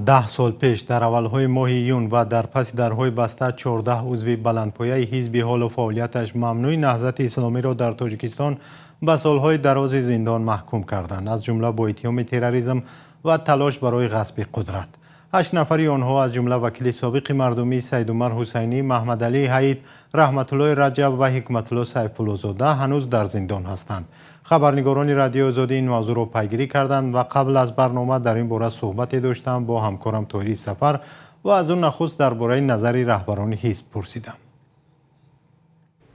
10 сол пеш, дар аввалҳои моҳи июн ва дар паси дарҳои баста, 14 узви баландпояи ҳизби ҳоло фаъолияташ мамнӯи Наҳзати Исломиро дар Тоҷикистон ба солҳои дарози зиндон маҳкум карданд, аз ҷумла бо иттиҳоми терроризм ва талош барои ғасби қудрат. Ҳашт нафари онҳо, аз ҷумла вакили собиқи мардумӣ Саидумар Ҳусайнӣ, Маҳмадалӣ Ҳаид, Раҳматуллои Раҷаб ва Ҳикматулло Сайфуллозода, ҳанӯз дар зиндон ҳастанд. Хабарнигорони Радиои Озодӣ ин мавзӯъро пайгирӣ карданд ва қабл аз барнома дар ин бора суҳбате доштам бо ҳамкорам Тоҳири Сафар ва аз ӯ нахуст дар бораи назари раҳбарони ҳизб пурсидам.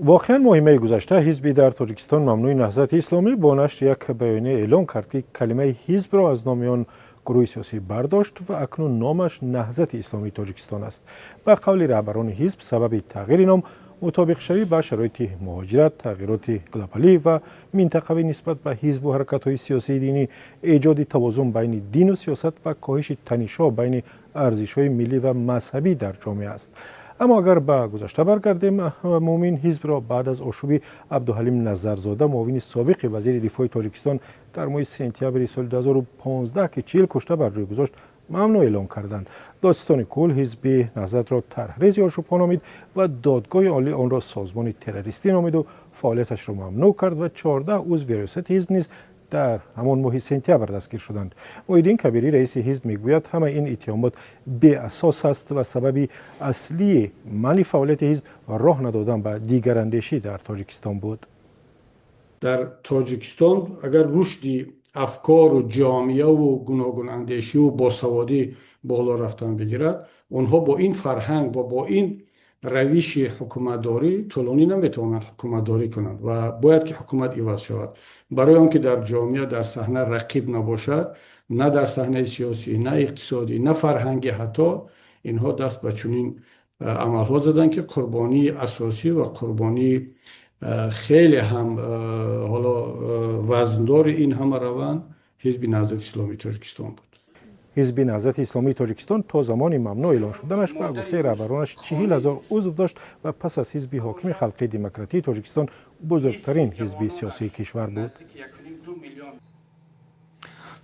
Воқеан, моҳи майи гузашта ҳизби дар Тоҷикистон мамнӯи Наҳзати Исломӣ бо нашри як баёния эълон кард, ки калимаи ҳизбро аз номи он гурӯҳи сиёсӣ бардошт ва акнун номаш Наҳзати Исломии Тоҷикистон аст. Ба қавли раҳбарони ҳизб, сабаби тағйири ном мутобиқшавӣ ба шароити муҳоҷират, тағйироти глобалӣ ва минтақавӣ нисбат ба ҳизбу ҳаракатҳои сиёсии динӣ, эҷоди тавозун байни дину сиёсат ва коҳиши танишҳо байни арзишҳои миллӣ ва мазҳабӣ дар ҷомеа аст. Аммо агар ба гузашта баргардем, Муъмин, ҳизбро баъд аз ошӯби Абдуҳалим Назарзода, муовини собиқи вазири дифои Тоҷикистон, дар моҳи сентябри соли 2015, ки 40 кушта бар ҷой гузошт, мамнӯъ эълон карданд. Додситони кул ҳизби Наҳзатро тарҳрези ошӯбҳо номид ва Додгоҳи Олӣ онро созмони террористӣ номиду фаъолияташро мамнӯъ кард ва 14 узви риёсати ҳизб низ дар ҳамон моҳи сентябр дастгир шуданд. Муҳиддин Кабирӣ, раиси ҳизб, мегӯяд, ҳамаи ин иттиҳомот беасос аст ва сабаби аслии манъи фаъолияти ҳизб роҳ надодан ба дигарандешӣ дар Тоҷикистон буд. Дар Тоҷикистон агар рушди афкору ҷомеаву гуногунандешиву босаводӣ боло рафтан бигирад, онҳо бо ин фарҳанг ва бо ин равиши ҳукуматдорӣ тӯлонӣ наметавонанд ҳукуматдорӣ кунанд ва бояд ки ҳукумат иваз шавад. Барои он ки дар ҷомеа, дар саҳна рақиб набошад, на дар саҳнаи сиёсӣ, на иқтисодӣ, на фарҳангӣ, ҳатто инҳо даст ба чунин амалҳо заданд, ки қурбонии асосӣ ва қурбонии хеле ҳам ҳоло вазндори ин ҳама раванд Ҳизби Наҳзати Исломии Тоҷикистон буд. Ҳизби Наҳзати Исломии Тоҷикистон то замони мамнӯъ эълон шуданаш, ба гуфтаи раҳбаронаш, 40 000 узв дошт ва пас аз Ҳизби ҳокими Халқии Демократии Тоҷикистон бузургтарин ҳизби сиёсии кишвар буд.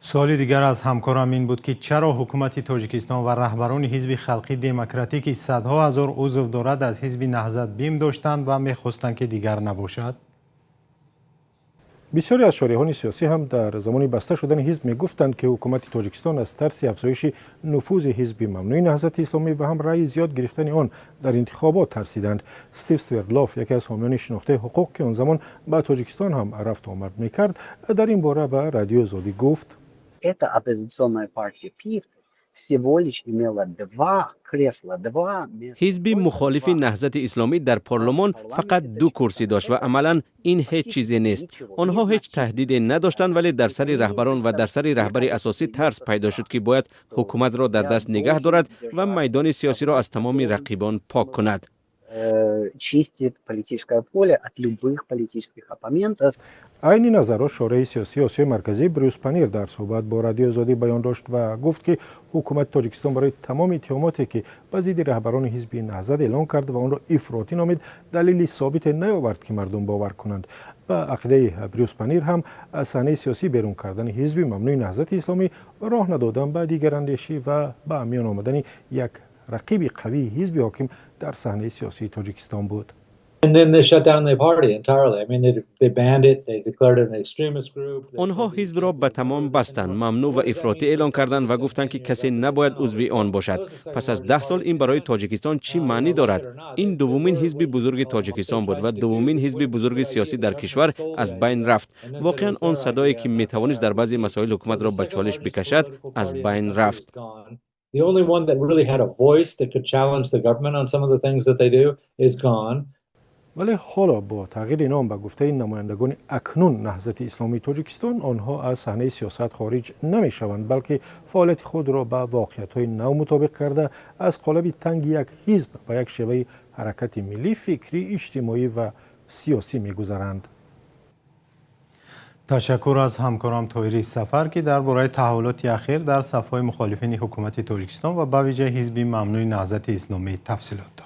Суоли дигар аз ҳамкорам ин буд, ки чаро ҳукумати Тоҷикистон ва раҳбарони Ҳизби Халқи Демократӣ, ки садҳо ҳазор узв дорад, аз ҳизби Наҳзат бим доштанд ва мехостанд, ки дигар набошад. Бисёре аз шореҳони сиёсӣ ҳам дар замони баста шудани ҳизб мегуфтанд, ки ҳукумати Тоҷикистон аз тарси афзоиши нуфузи ҳизби мамнӯи Наҳзати Исломӣ ва ҳам раъи зиёд гирифтани он дар интихобот тарсиданд. Стив Свердлов, яке аз ҳомиёни шинохтаи ҳуқуқ, ки он замон ба Тоҷикистон ҳам рафту омад мекард, дар ин бора ба Радиои Озодӣ гуфт: Эта оппозиционная партия ПИФТ всего лишь имела два кресла, два места. Ҳизби мухолифи Наҳзати Исломӣ дар парлумон фақат ду курсӣ дошт ва амалан ин ҳеҷ чизе нест. Онҳо ҳеҷ таҳдиде надоштанд, вале дар сари раҳбарон ва дар сари раҳбари асосӣ тарс пайдо шуд, ки бояд ҳукуматро дар даст нигаҳ дорад ва майдони сиёсиро аз тамоми рақибон пок кунад. Чистит политическое поле от любых политических оппонентов. Айни назарро шореҳи сиёсии Осиёи Марказӣ Брюс Панир дар суҳбат бо Радиои Озодӣ баён дошт ва гуфт, ки ҳукумати Тоҷикистон барои тамоми иттиҳомоте, ки ба зидди раҳбарони ҳизби Наҳзат эълон кард ва онро ифротӣ номид, далели собите наёвард, ки мардум бовар кунанд. Ба ақидаи Брюс Панир ҳам, аз саҳнаи сиёсӣ берун кардани ҳизби мамнӯи Наҳзати Исломӣ роҳ надодан ба дигарандешӣ ва ба миён омадани як рақиби қавии ҳизби ҳоким дар саҳнаи сиёсии Тоҷикистон буд. And then they shut down the party entirely. I mean, they banned it, they declared it an extremist group. Онҳо ҳизбро ба тамом бастанд, мамнӯъ ва ифротӣ эълон карданд ва гуфтанд, ки касе набояд узви он бошад. Пас аз 10 сол ин барои Тоҷикистон чӣ маънӣ дорад? Ин дуввумин ҳизби бузурги Тоҷикистон буд ва дуввумин ҳизби бузурги сиёсӣ дар кишвар аз байн рафт. Воқеан, он садое, ки метавонист дар баъзе масоил ҳукуматро ба чолиш бикашад, аз байн рафт. The only one that really had a voice that could challenge the government on some of the things that they do is gone. Вале ҳоло бо тағйири ном, ба гуфтаи намояндагони акнун Наҳзати Исломии Тоҷикистон, онҳо аз саҳнаи сиёсат хориҷ намешаванд, балки фаъолияти худро ба воқеиятҳои нав мутобиқ карда, аз қолаби танги як ҳизб ба як шеваи ҳаракати миллӣ, фикрӣ, иҷтимоӣ ва сиёсӣ мегузаранд. Ташаккур аз ҳамкорам Тоҳири Сафар, ки дар бораи таҳаввулоти ахир дар сафҳои мухолифини ҳукумати Тоҷикистон ва ба вижа ҳизби мамнӯи Наҳзати Исломӣ тафсилот дод.